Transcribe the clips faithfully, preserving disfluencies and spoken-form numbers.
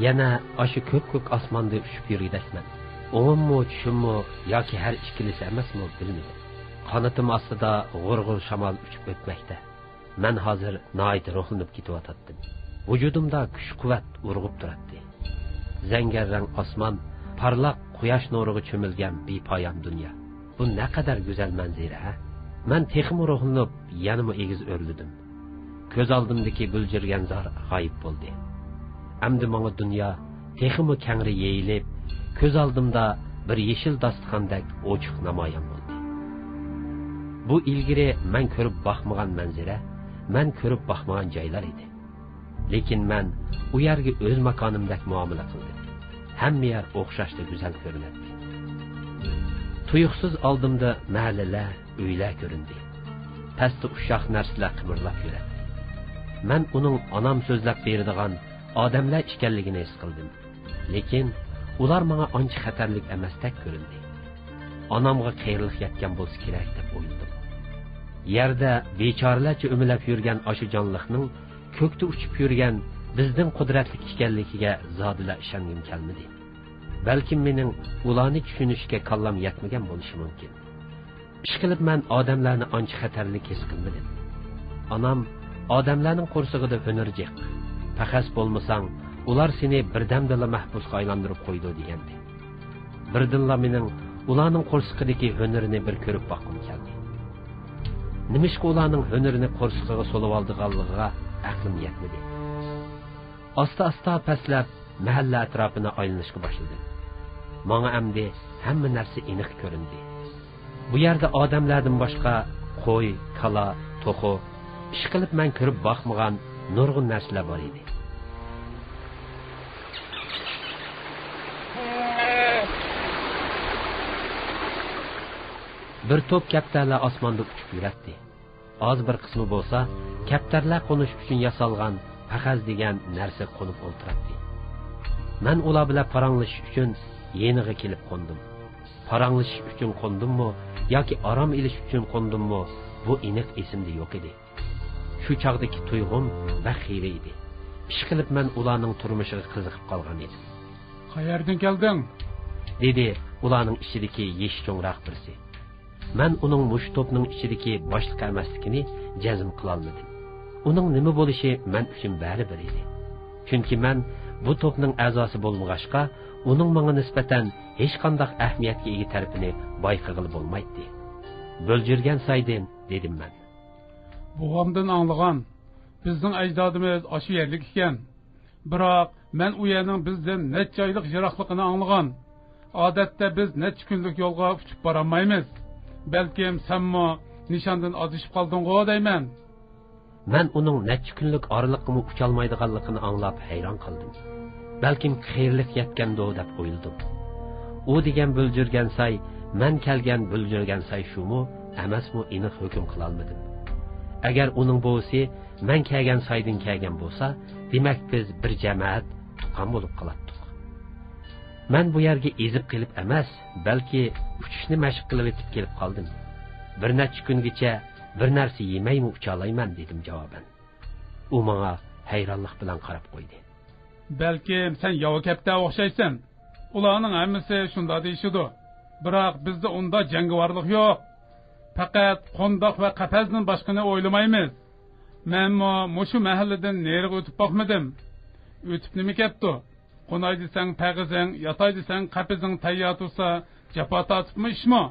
يەنە ئاشۇ كۆپكۆك ئاسماندا ئۇچۇپ يۈرگۈدەكمەن. ئوڭۇممۇ، چۈشۈممۇ ياكى ھەر ئىككىلىسى ئەمەسمۇ، بىلمىدىم. قانىتىم ئاستىدا غۇر-غۇر شامال ئۇچۇپ ئۆتمەكتە. مەن ھازىر ناھايىتى روھلىنىپ كېتىۋاتاتتىم. ۋۇجۇدۇمدا كۈچ-قۇۋۋەت ئۇرغۇپ تۇراتتى. زەڭگەر رەڭ ئاسمان، پارلاق قۇياش نۇرىغا چۆمۈلگەن بىپايان دۇنيا. بۇ نەقەدەر گۈزەل مەنزىرە، ھە؟ مەن تېخىمۇ روھلىنىپ، يەنىمۇ ئېگىز ئۆرلىدىم. كۆز ئالدىمدىكى بۈلجۈرگەن زار غايىب بولدى. ئەمدى ماڭا دۇنيا تېخىمۇ كەڭرى يېيىلىپ، كۆز ئالدىمدا بىر يېشىل داستىخاندەك ئوچۇق نامايان بولدى. بۇ ئىلگىرى مەن كۆرۈپ باقمىغان مەنزىرە، مەن كۆرۈپ باقمىغان جايلار ئىدى. لېكىن مەن ئۇ يەرگە ئۆز ماكانىمدەك مۇئامىلە قىلدىم. ھەممە يەر ئوخشاشلا گۈزەل كۆرۈنەتتى. تۇيۇقسىز ئالدىمدا مەھەللىلەر، ئۆيلەر كۆرۈندى. پەستە ئۇششاق نەرسىلەر قىمىرلاپ يۈرەتتى. مەن ئۇنىڭ ئانام سۆزلەپ بېرىدىغان ئادەملەر ئىكەنلىكىنى ھېس قىلدىم. لېكىن ئۇلار ماڭا ئانچە خەتەرلىك ئەمەستەك كۆرۈندى. ئانامغا قېرىلىق يەتكەن بولسا كېرەك دەپ ئويلىدىم. يەردە بىچارىلەرچە ئۆمىلەپ يۈرگەن ئاشۇ جانلىقنىڭ كۆكتە ئۇچۇپ يۈرگەن بىزدىن قۇدرەتلىك ئىكەنلىكىگە زادىلا ئىشەنگۈم كەلمىدى. بەلكىم مېنىڭ ئۇلارنى چۈشىنىشكە كاللام يەتمىگەن بولۇشى مۇمكىن. ئىشقىلىپ مەن ئادەملەرنى ئانچە خەتەرلىك ھېس قىلمىدىم. ئانام، «ئادەملەرنىڭ قورسىقىدا ھۈنەر جىق. پەخەس بولمىساڭ، ئۇلار سېنى بىردەمدىلا مەھبۇسقا ئايلاندۇرۇپ قويىدۇ» دېگەنىدى. بىردىنلا مېنىڭ ئۇلارنىڭ قورسىقىدىكى ھۈنىرىنى بىر كۆرۈپ باققۇم كەلدى. نېمىشقا ئۇلارنىڭ ھۈنىرىنى قورسىقىغا سولىۋالىدىغانلىقىغا ئەقلىم يەتمىدى. ئاستا-ئاستا پەسلەپ، مەھەللە ئەتراپىنى ئايلىنىشقا باشلىدىم. ماڭا ئەمدى ھەممە نەرسە ئېنىق كۆرۈندى. بۇ يەردە ئادەملەردىن باشقا قوي، كالا، توخۇ، ئىشقىلىپ مەن كۆرۈپ باقمىغان نۇرغۇن نەرسىلەر بار ئىدى. بىر توپ كەپتەرلەر ئاسماندا ئۇچۇپ يۈرەتتى. ئاز بىر قىسمى بولسا كەپتەرلەر قونۇش ئۈچۈن ياسالغان پەخەز دېگەن نەرسىگە قونۇپ ئولتۇراتتى. مەن ئۇلار بىلەن پاراڭلىشىش ئۈچۈن يېنىغا كېلىپ قوندۇم. پاراڭلىشىش ئۈچۈن قوندۇممۇ ياكى ئارام ئېلىش ئۈچۈن قوندۇممۇ، بۇ ئېنىق ئېسىمدە يوق ئىدى. شۇ چاغدىكى تۇيغۇم بەك خىرە ئىدى. ئىشقىلىپ مەن ئۇلارنىڭ تۇرمۇشىغا قىزىقىپ قالغان ئىدىم. «قەيەردىن كەلدىڭ؟» دېدى ئۇلارنىڭ ئىچىدىكى يېشى چوڭراق بىرسى. مەن ئۇنىڭ مۇشۇ توپنىڭ ئىچىدىكى باشلىقى ئەمەسلىكىنى جەزم قىلالمىدىم. ئۇنىڭ نېمە بولۇشى مەن ئۈچۈن بەرىبىر ئىدى. چۈنكى مەن بۇ توپنىڭ ئەزاسى بولمىغاچقا، ئۇنىڭ ماڭا نىسبەتەن ھېچقانداق ئەھمىيەتكە ئىگە تەرىپىنى بايقىغىلى بولمايتتى. «بۆلجۈرگەن سايدىن» دېدىم مەن. «بوۋامدىن ئاڭلىغان، بىزنىڭ ئەجدادىمىز ئاشۇ يەرلىك ئىكەن. بىراق مەن ئۇ يەرنىڭ بىزدىن نەچچە ئايلىق يىراقلىقىنى ئاڭلىغان. ئادەتتە بىز نەچچە كۈنلۈك يولغا ئۇچۇپ بارالمايمىز. بەلكىم سەنمۇ نىشاندىن ئادىشىپ قالدىڭغۇ دەيمەن.» مەن ئۇنىڭ نەچچە كۈنلۈك ئارىلىققىمۇ ئۇچالمايدىغانلىقىنى ئاڭلاپ ھەيران قالدىم. بەلكىم قېرىلىق يەتكەندۇ دەپ ئويلىدىم. ئۇ دېگەن بۆلجۈرگەن ساي، مەن كەلگەن بۆلجۈرگەن ساي شۇمۇ ئەمەسمۇ ئېنىق ھۆكۈم قىلالمىدىم. ئەگەر ئۇنىڭ بوۋىسى مەن كەلگەن سايدىن كەلگەن بولسا، دېمەك بىز بىر جەمەت، تۇغقان بولۇپ قالاتتۇق. مەن بۇ يەرگە ئېزىپ قېلىپ ئەمەس، بەلكى ئۇچۇشنى مەشىق قىلىۋېتىپ كېلىپ قالدىم. بىر نەچچە كۈنگىچە بىر نەرسە يېمەيمۇ ئۇچالايمەن، دېدىم جاۋابەن. ئۇ ماڭا ھەيرانلىق بىلەن قاراپ قويدى. بەلكىم سەن ياۋا كەپتەرگە ئوخشايسەن. ئۇلارنىڭ ھەممىسى شۇنداق دېيىشىدۇ. بىراق بىزدە ئۇنداق جەڭگىۋارلىق يوق. پەقەت قونداق ۋە قەپەسدىن باشقىنى ئويلىمايمىز. مەنمۇ مۇشۇ مەھەللىدىن نېرىغا ئۆتۈپ باقمىدىم. ئۆتۈپ نېمە كەپتۇ؟ قوناي دېسەڭ پەغىزىڭ، ياتاي دېسەڭ قەپىزىڭ تەييار تۇرسا، جاپا تارتىپمۇ ئىشمۇ؟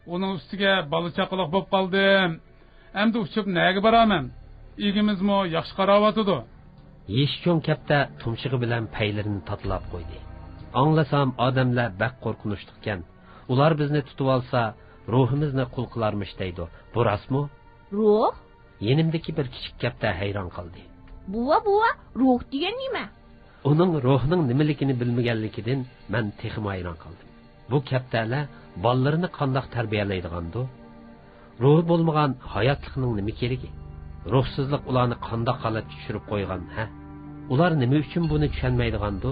ئۇنىڭ ئۈستىگە بالا-چاقىلىق بوپ قالدىم. ئەمدى ئۇچۇپ نەگە بارارمەن؟ ئىگىمىزمۇ ياخشى قاراۋاتىدۇ. يېشى چوڭ كەپتەر تۇمشۇقى بىلەن پەيلىرىنى تاتىلاپ قويدى. ئاڭلىسام، ئادەملەر بەك قورقۇنچلۇقكەن. ئۇلار بىزنى تۇتۇۋالسا، روھىمىزنى قۇل قىلارمىش دەيدۇ. بۇ راستمۇ؟ روھ؟ يېنىمدىكى بىر كىچىك كەپتەر ھەيران قالدى. بوۋا، بوۋا، روھ دېگەن نېمە؟ ئۇنىڭ روھنىڭ نېمىلىكىنى بىلمىگەنلىكىدىن مەن تېخىمۇ ھەيران قالدىم. بۇ كەپتەرلەر بالىلىرىنى قانداق تەربىيەلەيدىغاندۇ؟ روھى بولمىغان ھاياتلىقنىڭ نېمە كېرىكى؟ روھسىزلىق ئۇلارنى قانداق ھالەتكە چۈشۈرۈپ قويغان، ھە؟ ئۇلار نېمە ئۈچۈن بۇنى چۈشەنمەيدىغاندۇ؟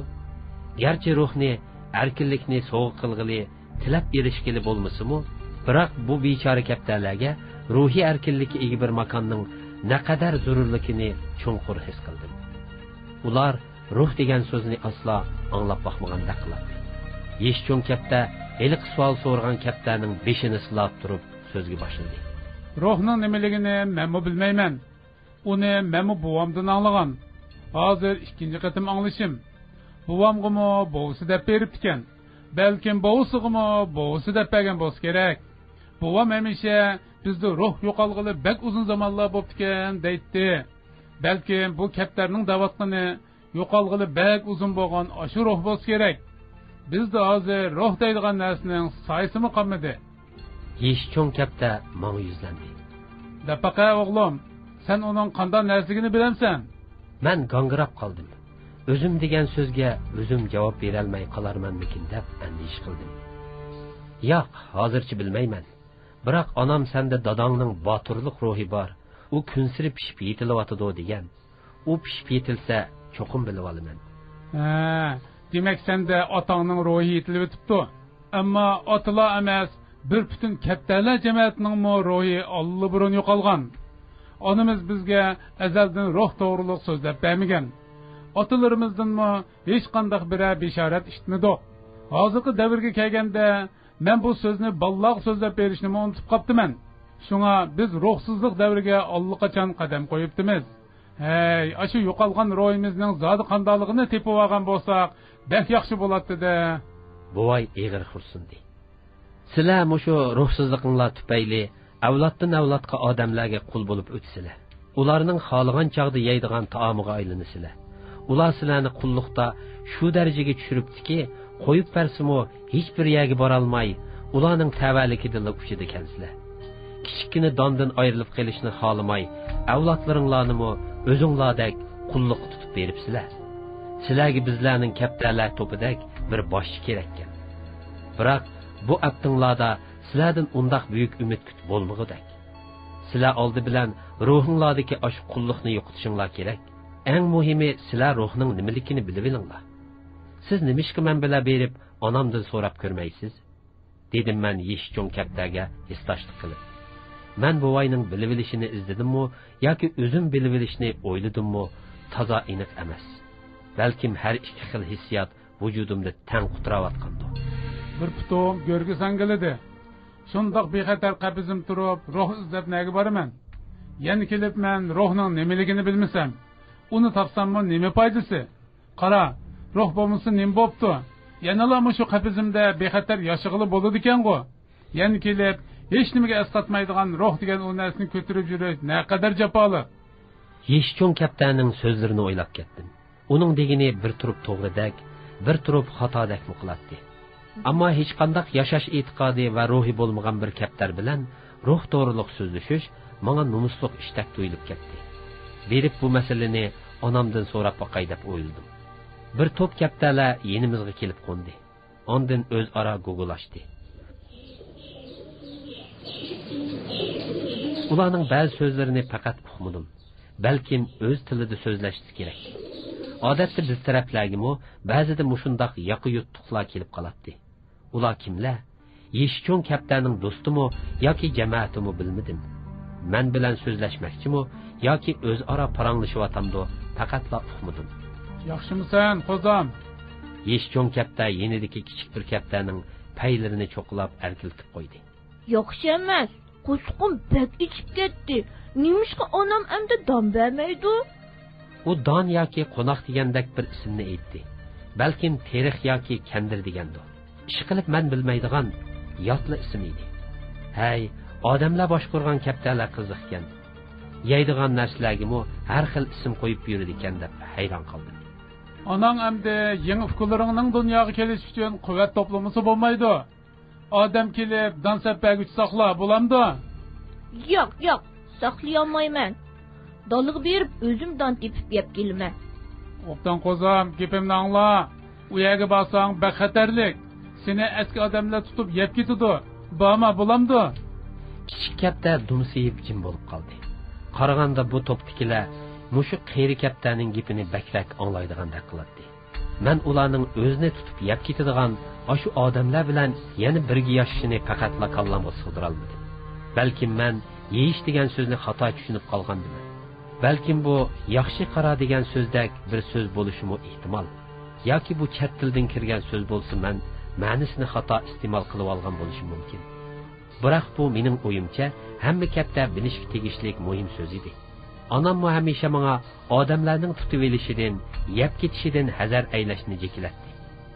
گەرچە روھنى، ئەركىنلىكنى سوۋغا قىلغىلى، تىلەپ ئېرىشكىلى بولمىسىمۇ، بىراق بۇ بىچارە كەپتەرلەرگە روھىي ئەركىنلىككە ئىگە بىر ماكاننىڭ نەقەدەر زۆرۈرلۈكىنى چوڭقۇر ھېس قىلدىم. ئۇلار روھ دېگەن سۆزنى ئاسلا ئاڭلاپ باقمىغاندەك قىلاتتى. يېشى چوڭ كەپتە ھېلىقى سوئال سورىغان كەپتەرنىڭ بېشىنى سىلاپ تۇرۇپ سۆزگە باشلىدى. روھنىڭ نېمىلىكىنى مەنمۇ بىلمەيمەن. ئۇنى مەنمۇ بوۋامدىن ئاڭلىغان. ھازىر ئىككىنچى قېتىم ئاڭلىشىم. بوۋامغىمۇ بوۋىسى دەپ بېرىپتىكەن. بەلكىم بوۋىسىغىمۇ بوۋىسى دەپ بەرگەن بولسا كېرەك. بوۋام ھەمىشە بىزدە روھ يوقالغىلى بەك ئۇزۇن زامانلار بوپتىكەن دەيتتى. بەلكىم بۇ كەپتەرنىڭ دەۋاتقىنى يوقالغىلى بەك ئۇزۇن بولغان ئاشۇ روھ بولسا كېرەك. بىزدە ھازىر روھ دەيدىغان نەرسىنىڭ سايىسىمۇ قالمىدى. يېشى چوڭ كەپتە ماڭا يۈزلەندى. دەپ باقە ئوغلۇم، سەن ئۇنىڭ قانداق نەرسىلىكىنى بىلەمسەن؟ مەن گاڭگىراپ قالدىم. ئۆزۈم دېگەن سۆزگە ئۆزۈم جاۋاب بېرەلمەي قالارمەنمىكىن دەپ ئەندىشە قىلدىم. ياق، ھازىرچە بىلمەيمەن. بىراق ئانام سەندە داداڭنىڭ باتۇرلۇق روھى بار، ئۇ كۈنسېرى پىشىپ يېتىلىۋاتىدۇ دېگەن. ئۇ پىشىپ يېتىلسە، چوقۇم بىلىۋالىمەن. ھە، دېمەك، سەندە ئاتاڭنىڭ روھى يېتىلىۋېتىپتۇ. ئەمما ئاتىلا ئەمەس، بىر پۈتۈن كەپتەرلەر جەمەتىنىڭمۇ روھى ئاللىبۇرۇن يوقالغان. ئانىمىز بىزگە ئەزەلدىن روھ توغرۇلۇق سۆزلەپ بەرمىگەن. ئاتىلىرىمىزدىنمۇ ھېچقانداق بىرەر بېشارەت ئىشىتمىدۇق. ھازىرقى دەۋرگە كەلگەندە، مەن بۇ سۆزنى بالىلارغا سۆزلەپ بېرىشنىمۇ ئۇنتۇپ قاپتىمەن. شۇڭا بىز روھسىزلىق دەۋرىگە ئاللىقاچان قەدەم قويۇپتىمىز. ھەي، ئاشۇ يوقالغان روھىمىزنىڭ زادى قانداقلىقىنى تېپىۋالغان بولساق، بەك ياخشى بولاتتى-دە. بوۋاي ئېغىر خورسۇندى. سىلەر مۇشۇ روھسىزلىقىڭلار تۈپەيلى ئەۋلادتىن ئەۋلادقا ئادەملەرگە قۇل بولۇپ ئۆتىسىلەر. ئۇلارنىڭ خالىغان چاغدا يەيدىغان تائامىغا ئايلىنىسىلەر. ئۇلار سىلەرنى قۇللۇقتا شۇ دەرىجىگە چۈشۈرۈپتىكى، قويۇپ بەرسىمۇ ھېچبىر يەرگە بارالماي، ئۇلارنىڭ تەۋەلىكىدىلا ئۇچىدىكەنسىلەر. كىچىككىنە داندىن ئايرىلىپ قېلىشنى خالىماي، ئەۋلادلىرىڭلارنىمۇ ئۆزۈڭلاردەك قۇللۇققا تۇتۇپ بېرىپسىلەر. سىلەرگە بىزلەرنىڭ كەپتەرلەر توپىدەك بىر باشچى كېرەككەن. بىراق بۇ ئەپتىڭلاردا سىلەردىن ئۇنداق بۈيۈك ئۈمىد كۈتۈپ بولمىغۇدەك. سىلەر ئالدى بىلەن روھۇڭلاردىكى ئاشۇ قۇللۇقنى يوقىتىشىڭلار كېرەك. ئەڭ مۇھىمى، سىلەر روھنىڭ نېمىلىكىنى بىلىۋېلىڭلار. سىز نېمىشقا مەن بىلەن بېرىپ، ئانامدىن سوراپ كۆرمەيسىز؟ دېدىم مەن يېشى چوڭ كەپتەرگە ھېسداشلىق قىلىپ. مەن بوۋاينىڭ بىلىۋېلىشىنى ئىزدىدىممۇ ياكى ئۆزۈم بىلىۋېلىشنى ئويلىدىممۇ، تازا ئېنىق ئەمەس. بەلكىم ھەر ئىككى خىل ھېسسىيات ۋۇجۇدۇمدا تەڭ قۇتراۋاتقاندۇ. بىر پۇتۇم گۆرگە ساڭگىلىدى. شۇنداق بىخەتەر قەپىسىم تۇرۇپ، روھ ئىزدەپ نەگە بارىمەن؟ يەنە كېلىپ مەن روھنىڭ نېمىلىكىنى بىلمىسەم، ئۇنى تاپساممۇ نېمە پايدىسى؟ قارا، روھ بولمىسا نېمە بوپتۇ؟ يەنىلا مۇشۇ قەپىسىمدە بىخەتەر ياشىغىلى بولىدىكەنغۇ؟ يەنە كېلىپ، ھېچنېمىگە ئەسقاتمايدىغان روھ دېگەن ئۇ نەرسىنى كۆتۈرۈپ يۈرۈش نەقەدەر جاپالىق! يېشى چوڭ كەپتەرنىڭ سۆزلىرىنى ئويلاپ كەتتىم. ئۇنىڭ دېگىنى بىر تۇرۇپ توغرىدەك، بىر تۇرۇپ خاتادەكمۇ قىلاتتى. ئەمما ھېچقانداق ياشاش ئېتىقادى ۋە روھى بولمىغان بىر كەپتەر بىلەن روھ توغرۇلۇق سۆزلىشىش ماڭا نومۇسلۇق ئىشتەك تۇيۇلۇپ كەتتى. بېرىپ بۇ مەسىلىنى ئانامدىن سوراپ باقاي دەپ ئويلىدىم. بىر توپ كەپتەرلەر يېنىمىزغا كېلىپ قوندى. ئاندىن ئۆزئارا گۇگۇلاشتى. ئۇلارنىڭ بەزى سۆزلىرىنى پەقەت ئۇقمىدىم. بەلكىم ئۆز تىلىدا سۆزلەشسە كېرەك. ئادەتتە بىز تەرەپلەرگىمۇ بەزىدە مۇشۇنداق ياقا يۇتتۇقلار كېلىپ قالاتتى. ئۇلار كىملەر؟ يېشى چوڭ كەپتەرنىڭ دوستىمۇ ياكى جەمەتىمۇ بىلمىدىم. مەن بىلەن سۆزلەشمەكچىمۇ ياكى ئۆزئارا پاراڭلىشىۋاتامدۇ، پەقەتلا ئۇقمىدىم. ياخشىمۇسەن، قوزام؟ يېشى چوڭ كەپتەر يېنىدىكى كىچىك بىر كەپتەرنىڭ پەيلىرىنى چوقۇلاپ ئەركىلىتىپ قويدى. ياخشى ئەمەس، قورسىقىم بەك ئېچىپ كەتتى. نېمىشقا ئانام ئەمدى دان بەرمەيدۇ؟ ئۇ دان ياكى قوناق دېگەندەك بىر ئىسىمنى ئېيتتى. بەلكىم تېرىق ياكى كەندىر دېگەندۇ. ئىشقىلىپ مەن بىلمەيدىغان ياتلا ئىسىم ئىدى. ھەي، ئادەملەر باشقۇرغان كەپتەرلەر قىزىقكەن. يەيدىغان نەرسىلەرگىمۇ ھەر خىل ئىسىم قويۇپ يۈرىدىكەن دەپ ھەيران قالدىم. ئاناڭ ئەمدى يېڭى ئۇكىلىرىڭنىڭ دۇنياغا كېلىشى ئۈچۈن قۇۋۋەت توپلىمىسا بولمايدۇ. ئادەم كېلىپ دان سەپ بەرگۈچە ساقلا، بولامدۇ؟ ياق، ياق، ساقلىيالمايمەن. دالىغا بېرىپ ئۆزۈم دان تېپىپ يەپ كېلىمەن. ئوبدان قوزام، گېپىمنى ئاڭلا. ئۇ يەرگە بارساڭ بەك خەتەرلىك. سېنى ئەسكى ئادەملەر تۇتۇپ يەپ كېتىدۇ. بارما، بولامدۇ؟ كىچىك كەپتەر دۇمسىيىپ جىم بولۇپ قالدى. قارىغاندا بۇ توپتىكىلەر مۇشۇ قېرى كەپتەرنىڭ گېپىنى بەكرەك ئاڭلايدىغاندەك قىلاتتى. مەن ئۇلارنىڭ ئۆزىنى تۇتۇپ يەپ كېتىدىغان ئاشۇ ئادەملەر بىلەن يەنە بىرگە ياشىشىنى پەقەتلا كاللامغا سىغدۇرالمىدىم. بەلكىم مەن يېيىش دېگەن سۆزنى خاتا چۈشىنىپ قالغاندىمەن. بەلكىم بۇ ياخشى قارا دېگەن سۆزدەك بىر سۆز بولۇشىمۇ ئېھتىمال. ياكى بۇ چەت تىلدىن كىرگەن سۆز بولسا، مەن مەنىسىنى خاتا ئىستېمال قىلىۋالغان بولۇشۇم مۇمكىن. بىراق بۇ، مېنىڭ ئويۇمچە، ھەممە كەپتەر بىلىشكە تېگىشلىك مۇھىم سۆز ئىدى. ئاناممۇ ھەمىشە ماڭا ئادەملەرنىڭ تۇتۇۋېلىشىدىن، يەپ كېتىشىدىن ھەزەر ئەيلەشنى جېكىلەتتى.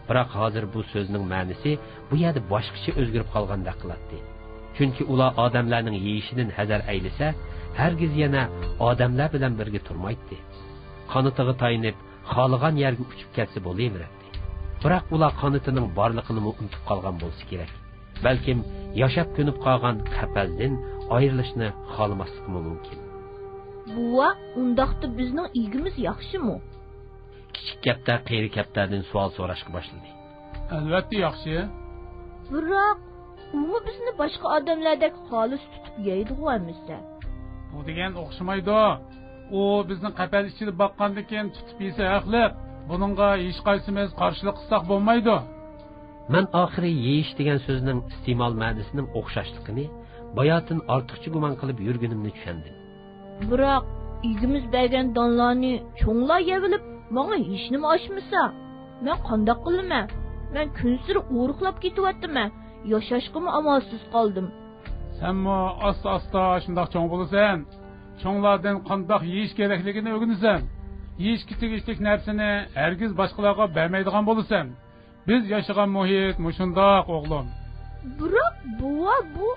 بىراق ھازىر بۇ سۆزنىڭ مەنىسى بۇ يەردە باشقىچە ئۆزگىرىپ قالغاندەك قىلاتتى. چۈنكى ئۇلار ئادەملەرنىڭ يېيىشىدىن ھەزەر ئەيلىسە، ھەرگىز يەنە ئادەملەر بىلەن بىرگە تۇرمايتتى. قانىتىغا تايىنىپ، خالىغان يەرگە ئۇچۇپ كەتسە بولۇۋېرەتتى. بىراق ئۇلار قانىتىنىڭ بارلىقىنىمۇ ئۇنتۇپ قالغان بولسا كېرەك. بەلكىم ياشاپ كۆنۈپ قالغان قەپەزدىن ئايرىلىشنى خالىماسلىقىمۇ مۇمكىن. بوۋا، ئۇنداقتا بىزنىڭ ئىگىمىز ياخشىمۇ؟ كىچىك كەپتەر قېرى كەپتەردىن سوئال سوراشقا باشلىدى. ئەلۋەتتە ياخشى. بىراق، ئۇمۇ بىزنى باشقا ئادەملەردەك خالىس تۇتۇپ يەيدىغۇ ئەمىسە؟ بۇ دېگەن ئوخشىمايدۇ. ئۇ بىزنى قەپەس ئىچىدە باققاندىن كېيىن تۇتۇپ يېسە ھەقلىق. بۇنىڭغا ھېچقايسىمىز قارشىلىق قىلساق بولمايدۇ. مەن ئاخىرى يېيىش دېگەن سۆزنىڭ ئىستېمال مەنىسىنىڭ ئوخشاشلىقىنى باياتىن ئارتۇقچە گۇمان قىلىپ يۈرگىنىمنى چۈشەندىم. بىراق، ئىگىمىز بەرگەن دانلارنى چوڭلار يەۋېلىپ، ماڭا ھېچنېمە ئاشمىسا، مەن قانداق قىلىمەن؟ مەن كۈنسېرى ئورۇقلاپ كېتىۋاتىمەن، ياشاشقىمۇ ئامالسىز قالدىم. سەنمۇ ئاستا-ئاستا شۇنداق چوڭ بولىسەن. چوڭلاردىن قانداق يېيىش كېرەكلىكىنى ئۆگىنىسەن. يېيىشكە تېگىشلىك نەرسىنى ھەرگىز باشقىلارغا بەرمەيدىغان بولىسەن. بىز ياشىغان مۇھىت مۇشۇنداق، ئوغلۇم. بىراق، بوۋا، بۇ.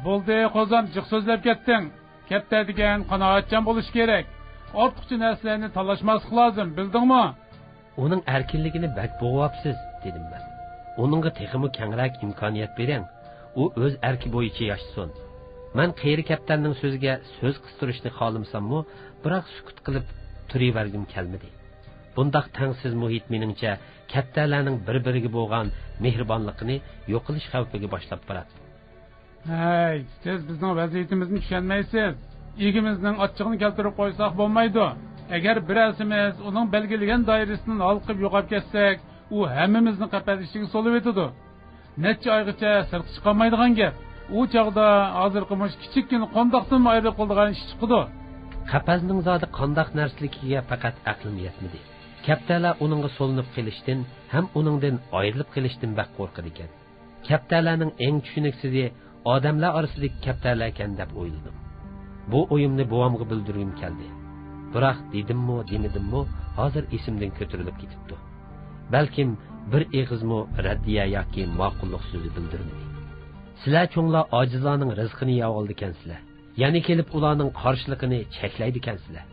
بولدى، قوزام، جىق سۆزلەپ كەتتىڭ. كەپتەر دېگەن قانائەتچان بولۇشى كېرەك. ئارتۇقچە نەرسىلەرنى تالاشماسلىق لازىم، بىلدىڭمۇ؟ ئۇنىڭ ئەركىنلىكىنى بەك بوغۇۋاپسىز، دېدىم مەن. ئۇنىڭغا تېخىمۇ كەڭرەك ئىمكانىيەت بېرىڭ. ئۇ ئۆز ئەركى بويىچە ياشىسۇن. مەن قېرى كەپتەرنىڭ سۆزىگە سۆز قىستۇرۇشنى خالىمىساممۇ، بىراق سۈكۈت قىلىپ تۇرۇۋەرگۈم كەلمىدى. بۇنداق تەڭسىز مۇھىت، مېنىڭچە، كەپتەرلەرنىڭ بىر-بىرىگە بولغان مېھرىبانلىقىنى يوقىلىش خەۋپىگە باشلاپ باراتتى. ھەي، سىز بىزنىڭ ۋەزىيىتىمىزنى چۈشەنمەيسىز. ئىگىمىزنىڭ ئاچچىقىنى كەلتۈرۈپ قويساق بولمايدۇ. ئەگەر بىرەرسىمىز ئۇنىڭ بەلگىلىگەن دائىرىسىدىن ھالقىپ يوقاپ كەتسەك، ئۇ ھەممىمىزنى قەپەس ئىچىگە سولىۋېتىدۇ. نەچچە ئايغىچە سىرتقا چىقالمايدىغان گەپ. ئۇ چاغدا ھازىرقى مۇشۇ كىچىككىنە قونداقتىنمۇ ئايرىلىپ قالىدىغان ئىش چىقىدۇ. قەپەسنىڭ زادى قانداق نەرسىلىكىگە پەقەت ئەقلىم يەتمىدى. كەپتەرلەر ئۇنىڭغا سولىنىپ قېلىشتىن ھەم ئۇنىڭدىن ئايرىلىپ قېلىشتىن بەك قورقىدىكەن. كەپتەرلەرنىڭ ئەڭ چۈشىنىكسىزى ئادەملەر ئارىسىدىكى كەپتەرلەركەن دەپ ئويلىدىم. بۇ ئويۇمنى بوۋامغا بىلدۈرگۈم كەلدى. بىراق دېدىممۇ، دېمىدىممۇ، ھازىر ئېسىمدىن كۆتۈرۈلۈپ كېتىپتۇ. بەلكىم بىر ئېغىزمۇ رەددىيە ياكى ماقۇللۇق سۆزى بىلدۈرمىدى. سىلەر چوڭلار ئاجىزلارنىڭ رىزقىنى يەۋالىدىكەنسىلەر. يەنە كېلىپ ئۇلارنىڭ قارشىلىقىنى چەكلەيدىكەنسىلەر.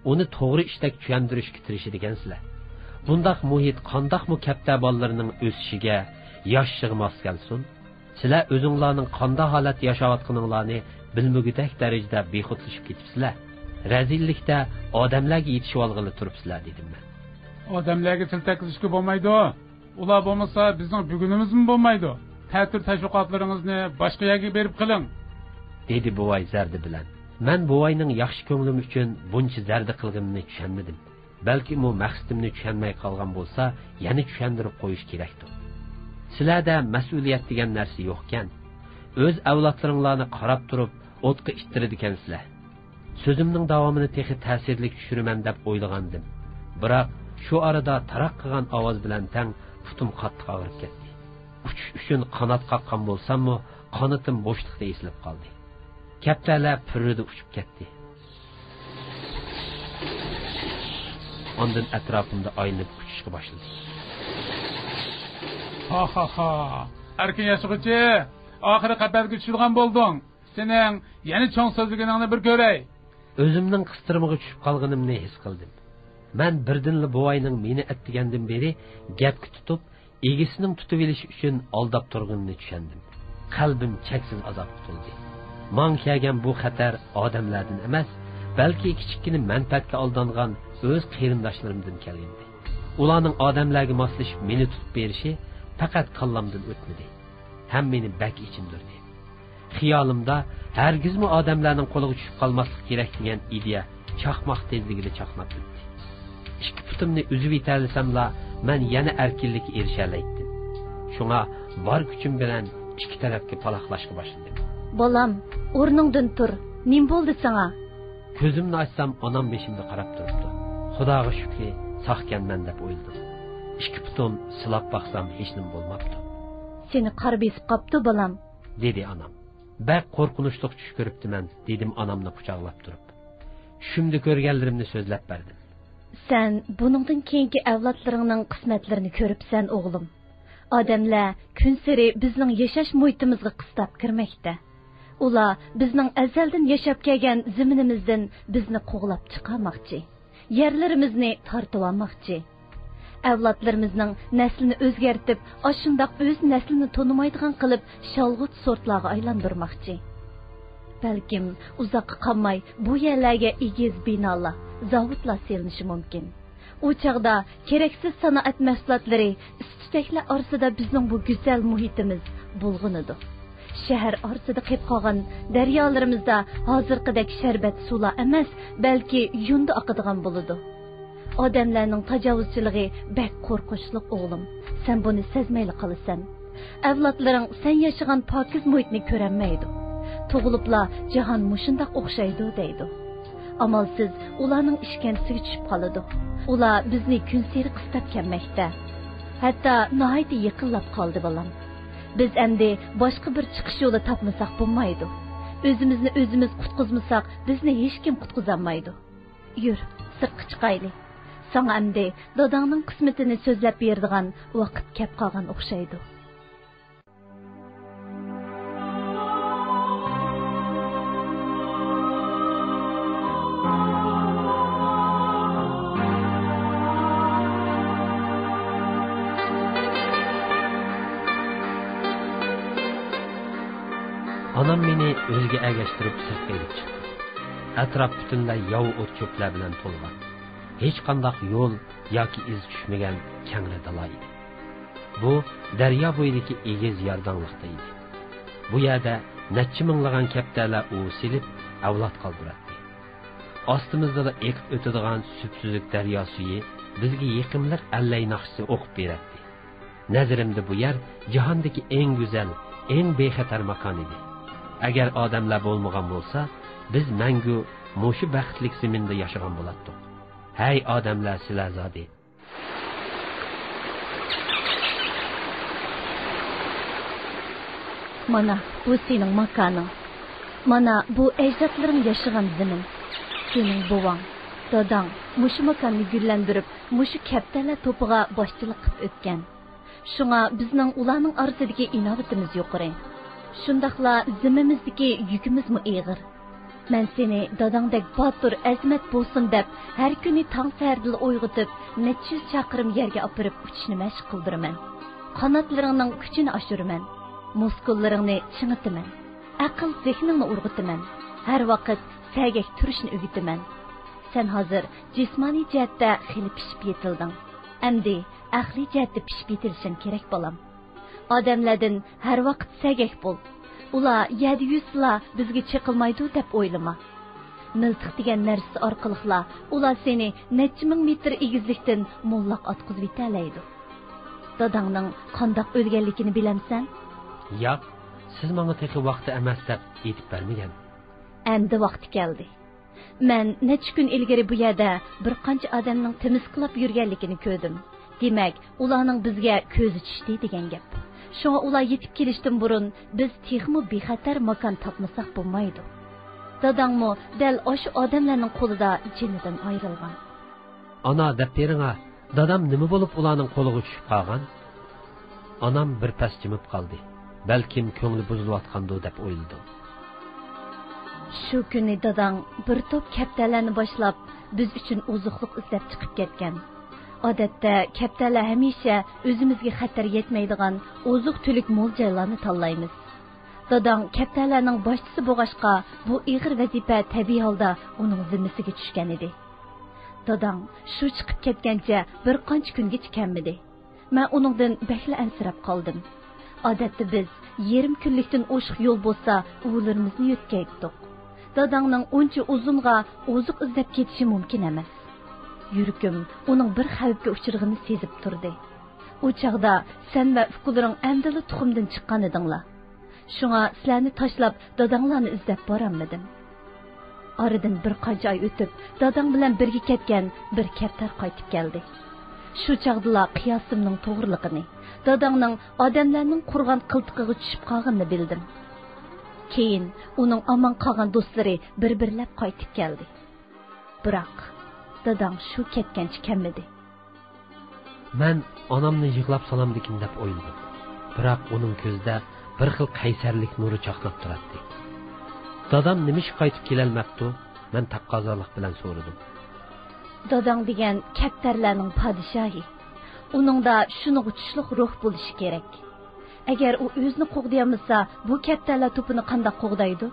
ئۇنى توغرا ئىشتەك چۈشەندۈرۈشكە تىرىشىدىكەنسىلەر. بۇنداق مۇھىت قانداقمۇ كەپتەر بالىلىرىنىڭ ئۆسۈشىگە، ياشىشىغا ماس كەلسۇن؟ سىلەر ئۆزۈڭلارنىڭ قانداق ھالەتتە ياشاۋاتقىنىڭلارنى بىلمىگۈدەك دەرىجىدە بىخۇدلىشىپ كېتىپسىلەر. رەزىللىكتە ئادەملەرگە يېتىشىۋالغىلى تۇرۇپسىلەر، دېدىم مەن. ئادەملەرگە تىل تەگكۈزۈشكە بولمايدۇ. ئۇلار بولمىسا، بىزنىڭ بۈگۈنىمىزمۇ بولمايدۇ. تەتۈر تەشۋىقاتلىرىڭىزنى باشقا يەرگە بېرىپ قىلىڭ، دېدى بوۋاي زەردە بىلەن. مەن بوۋاينىڭ ياخشى كۆڭلۈم ئۈچۈن بۇنچە زەردە قىلغىنىنى چۈشەنمىدىم. بەلكىم ئۇ مەقسىتىمنى چۈشەنمەي قالغان بولسا، يەنە چۈشەندۈرۈپ قويۇش كېرەكتۇ. سىلەردە مەسئۇلىيەت دېگەن نەرسە يوقكەن. ئۆز ئەۋلادلىرىڭلارنى قاراپ تۇرۇپ ئوتقا ئىتتىرىدىكەنسىلەر. سۆزۈمنىڭ داۋامىنى تېخى تەسىرلىك چۈشۈرىمەن دەپ ئويلىغانىدىم. بىراق شۇ ئارىدا تاراق قىلغان ئاۋاز بىلەن تەڭ پۇتۇم قاتتىق ئاغرىپ كەتتى. ئۇچۇش ئۈچۈن قانات قاققان بولساممۇ، قانىتىم بوشلۇقتا ئېسىلىپ قالدى. كەپتەرلەر پۈررىدە ئۇچۇپ كەتتى. ئاندىن ئەتراپىمدا ئايلىنىپ ئۇچۇشقا باشلىدى. ھاھاھا! ئەركىن ياشىغۇچى! ئاخىرى قەپەسكە چۈشىدىغان بولدۇڭ. سېنىڭ يەنە چوڭ سۆزلىگىنىڭنى بىر كۆرەي. ئۆزۈمنىڭ قىستىرمىغا چۈشۈپ قالغىنىمنى ھېس قىلدىم. مەن بىردىنلا بوۋاينىڭ مېنى ئەتىگەندىن بېرى گەپكە تۇتۇپ، ئىگىسىنىڭ تۇتۇۋېلىشى ئۈچۈن ئالداپ تۇرغىنىنى چۈشەندىم. قەلبىم چەكسىز ئازابقا تولدى. ماڭا كەلگەن بۇ خەتەر ئادەملەردىن ئەمەس، بەلكى كىچىككىنە مەنپەئەتكە ئالدانغان ئۆز قېرىنداشلىرىمدىن كەلگەنىدى. ئۇلارنىڭ ئادەملەرگە ماسلىشىپ مېنى تۇتۇپ بېرىشى پەقەت كاللامدىن ئۆتمىدى. ھەم مېنى بەك ئېچىندۇردى. خىيالىمدا ھەرگىزمۇ ئادەملەرنىڭ قولىغا چۈشۈپ قالماسلىق كېرەك دېگەن ئىدىيە چاقماق تېزلىكىدە چاقناپ ئۆتتى. ئىككى پۇتۇمنى ئۈزۈۋېتەلىسەملا، مەن يەنە ئەركىنلىككە ئېرىشەلەيتتىم. شۇڭا بار كۈچۈم بىلەن ئىككى تەرەپكە پالاقلاشقا باشلىدىم. بالام، ئورنۇڭدىن تۇر. نېمە بولدى ساڭا؟ كۆزۈمنى ئاچسام، ئانام بېشىمدا قاراپ تۇرۇپتۇ. خۇداغا شۈكرى، ساقكەنمەن دەپ ئويلىدىم. ئىككى پۇتۇم سىلاپ باقسام، ھېچنېمە بولماپتۇ. سېنى قار بېسىپ قاپتۇ، بالام، دېدى ئانام. بەك قورقۇنچلۇق چۈش كۆرۈپتىمەن، دېدىم ئانامنى قۇچاقلاپ تۇرۇپ. چۈشۈمدە كۆرگەنلىرىمنى سۆزلەپ بەردىم. سەن بۇنىڭدىن كېيىنكى ئەۋلادلىرىڭنىڭ قىسمەتلىرىنى كۆرۈپسەن، ئوغلۇم. ئادەملەر كۈنسېرى بىزنىڭ ياشاش مۇھىتىمىزغا قىستاپ كىرمەكتە. ئۇلار بىزنىڭ ئەزەلدىن ياشاپ كەلگەن زېمىنىمىزدىن بىزنى قوغلاپ چىقارماقچى. يەرلىرىمىزنى تارتىۋالماقچى. ئەۋلادلىرىمىزنىڭ نەسلىنى ئۆزگەرتىپ، ئاشۇنداق ئۆز نەسلىنى تونۇمايدىغان قىلىپ، شالغۇت سورتلارغا ئايلاندۇرماقچى. بەلكىم ئۇزاققا قالماي بۇ يەرلەرگە ئېگىز بىنالار، زاۋۇتلار سېلىنىشى مۇمكىن. ئۇ چاغدا كېرەكسىز سانائەت مەھسۇلاتلىرى، ئىس-تۈتەكلەر ئارىسىدا بىزنىڭ بۇ گۈزەل مۇھىتىمىز بۇلغىنىدۇ. شەھەر ئارىسىدا قېلىپ قالغان دەريالىرىمىزدا ھازىرقىدەك شەربەت سۇلار ئەمەس، بەلكى يۇندى ئاقىدىغان بولىدۇ. ئادەملەرنىڭ تاجاۋۇزچىلىقى بەك قورقۇنچلۇق، ئوغلۇم. سەن بۇنى سەزمەيلا قالىسەن. ئەۋلادلىرىڭ سەن ياشىغان پاكىز مۇھىتنى كۆرەلمەيدۇ. تۇغۇلۇپلا جاھان مۇشۇنداق ئوخشايدۇ دەيدۇ. ئامالسىز ئۇلارنىڭ ئىشكەنجىسىگە چۈشۈپ قالىدۇ. ئۇلار بىزنى كۈنسېرى قىستاپ كەلمەكتە. ھەتتا ناھايىتى يېقىنلاپ قالدى، بالام. بىز ئەمدى باشقا بىر چىقىش يولى تاپمىساق بولمايدۇ. ئۆزىمىزنى ئۆزىمىز قۇتقۇزمىساق، بىزنى ھېچكىم قۇتقۇزالمايدۇ. يۈر، سىرتقا چىقايلى. ساڭا ئەمدى داداڭنىڭ قىسمىتىنى سۆزلەپ بېرىدىغان ۋاقىت كەپ قالغان ئوخشايدۇ. ئانام مېنى ئۆيىگە ئەگەشتۈرۈپ سىرتقا ئېلىپ چىقتى. ئەتراپ پۈتۈنلەي ياۋا ئوت-چۆپلەر بىلەن تولغان. ھېچقانداق يول ياكى ئىز چۈشمىگەن كەڭرى دالا ئىدى. بۇ دەريا بويىدىكى ئېگىز يارداڭلىقتا ئىدى. بۇ يەردە نەچچە مىڭلىغان كەپتەرلەر ئۇۋا سېلىپ، ئەۋلاد قالدۇراتتى. ئاستىمىزدىلا ئېقىپ ئۆتىدىغان سۈپسۈزۈك دەريا سۈيى بىزگە يېقىملىق ئەللەي ناخشىسى ئوقۇپ بېرەتتى. نەزىرىمدە بۇ يەر جاھاندىكى ئەڭ گۈزەل، ئەڭ بىخەتەر ماكان ئىدى. ئەگەر ئادەملەر بولمىغان بولسا، بىز مەڭگۈ مۇشۇ بەختلىك زېمىندا ياشىغان بولاتتۇق. ھەي ئادەملەر، سىلەر زادى! مانا، بۇ سېنىڭ ماكانىڭ. مانا، بۇ ئەجدادلىرىڭ ياشىغان زېمىن. سېنىڭ بوۋاڭ، داداڭ مۇشۇ ماكاننى گۈللەندۈرۈپ، مۇشۇ كەپتەرلەر توپىغا باشچىلىق قىلىپ ئۆتكەن. شۇڭا بىزنىڭ ئۇلارنىڭ ئارىسىدىكى ئىناۋىتىمىز يۇقىرى. شۇنداقلا زىممىمىزدىكى يۈكىمىزمۇ ئېغىر. مەن سېنى داداڭدەك باتۇر، ئەزىمەت بولسۇن دەپ، ھەر كۈنى تاڭ سەھەردىلا ئويغىتىپ، نەچچە يۈز چاقىرىم يەرگە ئاپىرىپ ئۇچۇشنى مەشىق قىلدۇرىمەن. قاناتلىرىڭنىڭ كۈچىنى ئاشۇرىمەن. مۇسكۇللىرىڭنى چىڭىتىمەن. ئەقىل زېھنىڭنى ئۇرغۇتىمەن. ھەر ۋاقىت سەگەك تۇرۇشنى ئۆگىتىمەن. سەن ھازىر جىسمانىي جەھەتتە خېلى پىشىپ يېتىلدىڭ. ئەمدى ئەقلىي جەھەتتە پىشىپ يېتىلىشىڭ كېرەك، بالام. ئادەملەردىن ھەر ۋاقىت سەگەك بول. ئۇلار يەردە يۈرسىلا بىزگە چېقىلمايدۇ دەپ ئويلىما. مىلتىق دېگەن نەرسىسى ئارقىلىقلا ئۇلار سېنى نەچچە مىڭ مېتىر ئېگىزلىكتىن موللاق ئاتقۇزۇۋېتەلەيدۇ. داداڭنىڭ قانداق ئۆلگەنلىكىنى بىلەمسەن؟ ياق، سىز ماڭا تېخى ۋاقتى ئەمەس دەپ ئېيتىپ بەرمىگەن. ئەمدى ۋاقتى كەلدى. مەن نەچچە كۈن ئىلگىرى بۇ يەردە بىر قانچە ئادەمنىڭ تىمىسكىلاپ يۈرگەنلىكىنى كۆردۈم. دېمەك، ئۇلارنىڭ بىزگە كۆزى چۈشتى دېگەن گەپ. شۇڭا ئۇلار يېتىپ كېلىشتىن بۇرۇن بىز تېخىمۇ بىخەتەر ماكان تاپمىساق بولمايدۇ. داداڭمۇ دەل ئاشۇ ئادەملەرنىڭ قولىدا جېنىدىن ئايرىلغان. ئانا، دەپ بېرىڭا، دادام نېمە بولۇپ ئۇلارنىڭ قولىغا چۈشۈپ قالغان؟ ئانام بىر پەس جىمىپ قالدى. بەلكىم كۆڭلى بۇزۇلۇۋاتقاندۇ دەپ ئويلىدىم. شۇ كۈنى داداڭ بىر توپ كەپتەرلەرنى باشلاپ، بىز ئۈچۈن ئوزۇقلۇق ئىزدەپ چىقىپ كەتكەن. ئادەتتە كەپتەرلەر ھەمىشە ئۆزىمىزگە خەتەر يەتمەيدىغان ئوزۇق-تۈلۈك مول جايلارنى تاللايمىز. داداڭ كەپتەرلەرنىڭ باشچىسى بولغاچقا، بۇ ئېغىر ۋەزىپە تەبىئىي ھالدا ئۇنىڭ زىممىسىگە چۈشكەن ئىدى. داداڭ شۇ چىقىپ كەتكەنچە بىر قانچە كۈنگىچە كەلمىدى. مەن ئۇنىڭدىن بەكلا ئەنسىرەپ قالدىم. ئادەتتە بىز يېرىم كۈنلۈكتىن ئوشۇق يول بولسا ئۇۋىلىرىمىزنى يۆتكەيتتۇق. داداڭنىڭ ئۇنچە ئۇزۇنغا ئوزۇق ئىزدەپ كېتىشى مۇمكىن ئەمەس. يۈرىكىم ئۇنىڭ بىر خەۋپكە ئۇچرىغىنى سېزىپ تۇردى. ئۇ چاغدا سەن ۋە ئۇكىلىرىڭ ئەمدىلا تۇخۇمدىن چىققان ئىدىڭلار. شۇڭا سىلەرنى تاشلاپ داداڭلارنى ئىزدەپ بارالمىدىم. ئارىدىن بىر قانچە ئاي ئۆتۈپ، داداڭ بىلەن بىرگە كەتكەن بىر كەپتەر قايتىپ كەلدى. شۇ چاغدىلا قىياسىمنىڭ توغرىلىقىنى، داداڭنىڭ ئادەملەرنىڭ قۇرغان قىلتىقىغا چۈشۈپ قالغىنىنى بىلدىم. كېيىن ئۇنىڭ ئامان قالغان دوستلىرى بىر-بىرلەپ قايتىپ كەلدى. بىراق، داداڭ شۇ كەتكەنچە كەلمىدى. مەن ئانامنى يىغلاپ سالامدىكىن دەپ ئويلىدىم. بىراق ئۇنىڭ كۆزىدە بىر خىل قەيسەرلىك نۇرى چاقناپ تۇراتتى. دادام نېمىشقا قايتىپ كېلەلمەپتۇ؟ مەن تەقەززالىق بىلەن سورىدىم. داداڭ دېگەن كەپتەرلەرنىڭ پادىشاھى. ئۇنىڭدا شۇنىڭغا چۈشلۈك روھ بولۇشى كېرەك. ئەگەر ئۇ ئۆزىنى قوغدىيالمىسا، بۇ كەپتەرلەر توپىنى قانداق قوغدايدۇ؟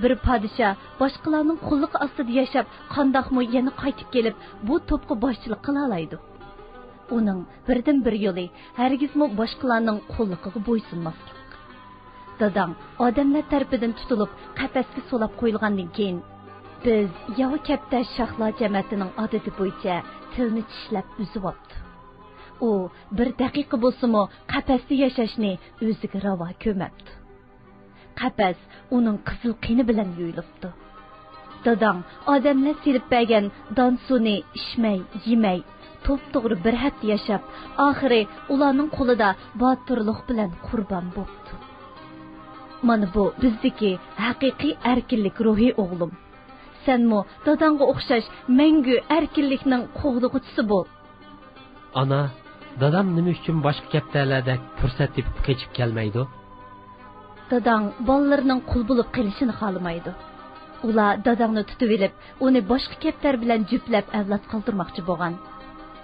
بىر پادىشاھ باشقىلارنىڭ قۇللۇقى ئاستىدا ياشاپ، قانداقمۇ يەنە قايتىپ كېلىپ، بۇ توپقا باشچىلىق قىلالايدۇ؟ ئۇنىڭ بىردىنبىر يولى ھەرگىزمۇ باشقىلارنىڭ قۇللۇقىغا بويسۇنماسلىق. داداڭ ئادەملەر تەرىپىدىن تۇتۇلۇپ، قەپەسكە سولاپ قويۇلغاندىن كېيىن، بىز ياۋا كەپتەر شاھلار جەمەتىنىڭ ئادىتى بويىچە تىلنى چىشلەپ ئۈزۈۋاپتۇ. ئۇ بىر دەقىقە بولسىمۇ قەپەستە ياشاشنى ئۆزىگە راۋا كۆرمەپتۇ. قەپەس ئۇنىڭ قىزىل قېنى بىلەن يۇيۇلۇپتۇ. داداڭ ئادەملەر سېلىپ بەرگەن دانسۇنى ئىچمەي، يېمەي، توپتوغرا بىر ھەپتە ياشاپ، ئاخىرى ئۇلارنىڭ قولىدا باتۇرلۇق بىلەن قۇربان بوپتۇ. مانا بۇ بىزدىكى ھەقىقىي ئەركىنلىك روھى، ئوغلۇم. سەنمۇ داداڭغا ئوخشاش مەڭگۈ ئەركىنلىكنىڭ قوغدىغۇچىسى بول. ئانا، دادام نېمە ئۈچۈن باشقا كەپتەرلەردەك پۇرسەت تېپىپ قېچىپ كەلمەيدۇ؟ داداڭ بالىلىرىنىڭ قۇل بولۇپ قېلىشىنى خالىمايدۇ. ئۇلار داداڭنى تۇتۇۋېلىپ، ئۇنى باشقا كەپتەر بىلەن جۈپلەپ ئەۋلاد قالدۇرماقچى بولغان.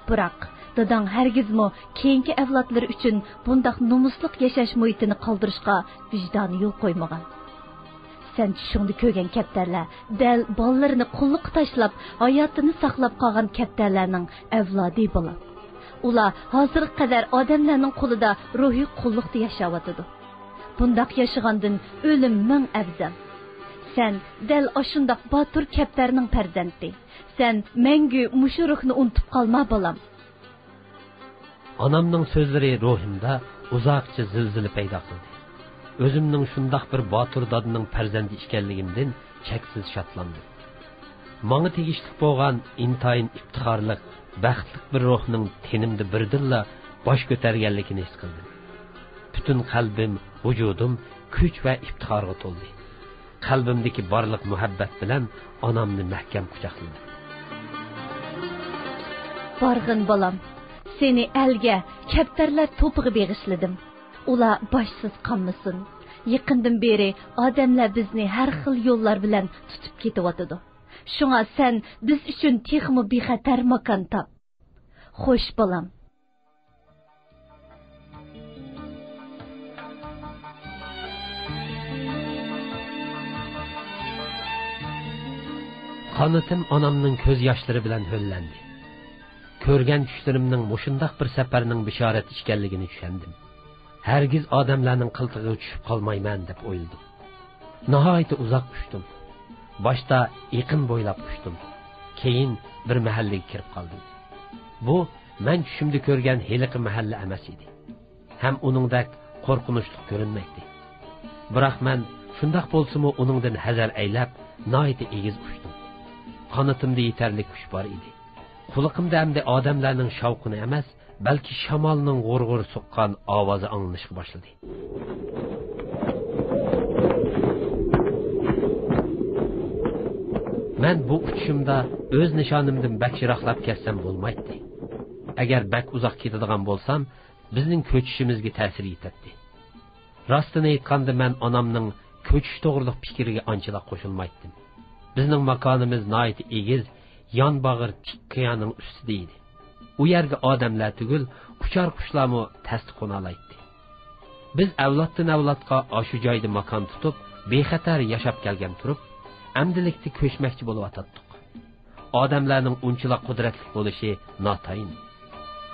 بىراق، داداڭ ھەرگىزمۇ كېيىنكى ئەۋلادلىرى ئۈچۈن بۇنداق نومۇسلۇق ياشاش مۇھىتىنى قالدۇرۇشقا ۋىجدانى يول قويمىغان. سەن چۈشۈڭدە كۆرگەن كەپتەرلەر دەل بالىلىرىنى قۇللۇققا تاشلاپ، ھاياتىنى ساقلاپ قالغان كەپتەرلەرنىڭ ئەۋلادى، بالام. ئۇلار ھازىرغا قەدەر ئادەملەرنىڭ قولىدا روھىي قۇللۇقتا ياشاۋاتىدۇ. بۇنداق ياشىغاندىن ئۆلۈم مىڭ ئەۋزەل. سەن دەل ئاشۇنداق باتۇر كەپتەرنىڭ پەرزەنتى. سەن مەڭگۈ مۇشۇ روھنى ئۇنتۇپ قالما، بالام. ئانامنىڭ سۆزلىرى روھۇمدا ئۇزاقچە زىلزىلە پەيدا قىلدى. ئۆزۈمنىڭ شۇنداق بىر باتۇر دادىنىڭ پەرزەنتى ئىكەنلىكىمدىن چەكسىز شادلاندىم. ماڭا تېگىشلىك بولغان ئىنتايىن ئىپتىخارلىق، بەختلىك بىر روھنىڭ تېنىمدە بىردىنلا باش كۆتەرگەنلىكىنى ھېس قىلدىم. پۈتۈن قەلبىم، ۋۇجۇدۇم كۈچ ۋە ئىپتىخارغا تولدى. قەلبىمدىكى بارلىق مۇھەببەت بىلەن ئانامنى مەھكەم قۇچاقلىدىم. بارغىن، بالام، سېنى ئەلگە، كەپتەرلەر توپىغا بېغىشلىدىم. ئۇلار باشسىز قالمىسۇن. يېقىندىن بېرى ئادەملەر بىزنى ھەر خىل يوللار بىلەن تۇتۇپ كېتىۋاتىدۇ. شۇڭا سەن بىز ئۈچۈن تېخىمۇ بىخەتەر ماكان تاپ. خوش، بالام. قانىتىم ئانامنىڭ كۆز ياشلىرى بىلەن ھۆللەندى. كۆرگەن چۈشلىرىمنىڭ مۇشۇنداق بىر سەپەرنىڭ بېشارىتى ئىكەنلىكىنى چۈشەندىم. ھەرگىز ئادەملەرنىڭ قىلتىقىغا چۈشۈپ قالمايمەن دەپ ئويلىدىم. ناھايىتى ئۇزاق ئۇچتۇم. باشتا ئېقىن بويلاپ ئۇچتۇم. كېيىن بىر مەھەللىگە كىرىپ قالدىم. بۇ مەن چۈشۈمدە كۆرگەن ھېلىقى مەھەللە ئەمەس ئىدى. ھەم ئۇنىڭدەك قورقۇنچلۇق كۆرۈنمەيتتى. بىراق مەن شۇنداق بولسىمۇ ئۇنىڭدىن ھەزەر ئەيلەپ، ناھايىتى ئېگىز ئۇچتۇم. قانىتىمدا يېتەرلىك كۈچ بار ئىدى. قۇلىقىمدا ئەمدى ئادەملەرنىڭ شاۋقۇنى ئەمەس، بەلكى شامالنىڭ غۇر-غۇر سوققان ئاۋازى ئاڭلىنىشقا باشلىدى. مەن بۇ ئۇچۇشۇمدا ئۆز نىشانىمدىن بەك يىراقلاپ كەتسەم بولمايتتى. ئەگەر بەك ئۇزاق كېتىدىغان بولسام، بىزنىڭ كۆچۈشىمىزگە تەسىر يېتەتتى. راستىنى ئېيتقاندا، مەن ئانامنىڭ كۆچۈش توغرىلىق پىكرىگە ئانچىلا قوشۇلمايتتىم. بىزنىڭ ماكانىمىز ناھايىتى ئېگىز، يان باغرى تىك قىيانىڭ ئۈستىدە ئىدى. ئۇ يەرگە ئادەملەر تۈگۈل، ئۇچار قۇشلارمۇ تەستە قونالايتتى. بىز ئەۋلادتىن ئەۋلادقا ئاشۇ جايدا ماكان تۇتۇپ، بىخەتەر ياشاپ كەلگەن تۇرۇپ، ئەمدىلىكتە كۆچمەكچى بولۇۋاتاتتۇق. ئادەملەرنىڭ ئۇنچىلا قۇدرەتلىك بولۇشى ناتايىن.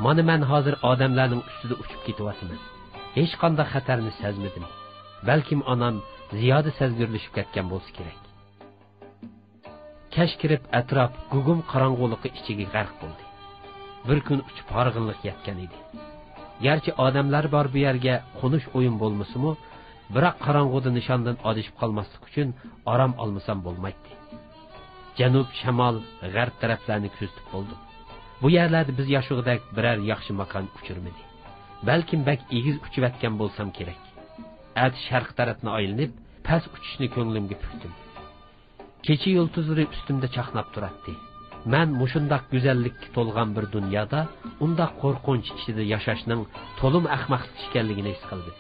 مانا مەن ھازىر ئادەملەرنىڭ ئۈستىدە ئۇچۇپ كېتىۋاتىمەن. ھېچقانداق خەتەرنى سەزمىدىم. بەلكىم ئانام زىيادە سەزگۈرلىشىپ كەتكەن بولسا كېرەك. كەچ كىرىپ، ئەتراپ گۇگۇم قاراڭغۇلۇقى ئىچىگە غەرق بولدى. بىر كۈن ئۇچۇپ ھارغىنلىق يەتكەن ئىدى. گەرچە ئادەملەر بار بۇ يەرگە قونۇش ئويۇم بولمىسىمۇ، بىراق قاراڭغۇدا نىشاندىن ئادىشىپ قالماسلىق ئۈچۈن ئارام ئالمىسام بولمايتتى. جەنۇب، شىمال، غەرب تەرەپلەرنى كۆزىتىپ بولدۇم. بۇ يەرلەردە بىز ياشىغۇدەك بىرەر ياخشى ماكان ئۇچرىمىدى. بەلكىم بەك ئېگىز ئۇچۇۋەتكەن بولسام كېرەك. ئەتە شەرق تەرەپنى ئايلىنىپ، پەس ئۇچۇشنى كۆڭلۈمگە پۈكتۈم. كېچە يۇلتۇزلىرى ئۈستۈمدە چاقناپ تۇراتتى. مەن مۇشۇنداق گۈزەللىككە تولغان بىر دۇنيادا ئۇنداق قورقۇنچ ئىچىدە ياشاشنىڭ تولىمۇ ئەخمەقلىك ئىكەنلىكىنى ھېس قىلدىم.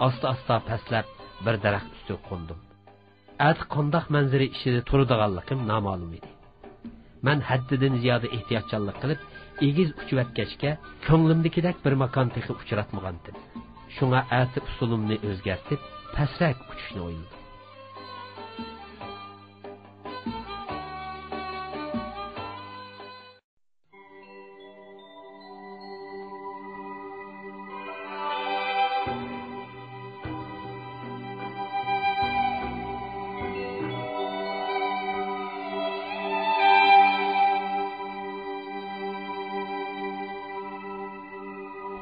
ئاستا-ئاستا پەسلەپ بىر دەرەخ ئۈستىگە قوندۇم. ئەتە قانداق مەنزىرە ئىچىدە تۇرىدىغانلىقىم نامەلۇم ئىدى. مەن ھەددىدىن زىيادە ئېھتىياتچانلىق قىلىپ، ئېگىز ئۇچۇۋەتكەچكە، كۆڭلۈمدىكىدەك بىر ماكان تېخى ئۇچراتمىغانتىم. شۇڭا ئەتە ئۇسۇلۇمنى ئۆزگەرتىپ، پەسرەك ئۇچۇشنى ئويلىدىم.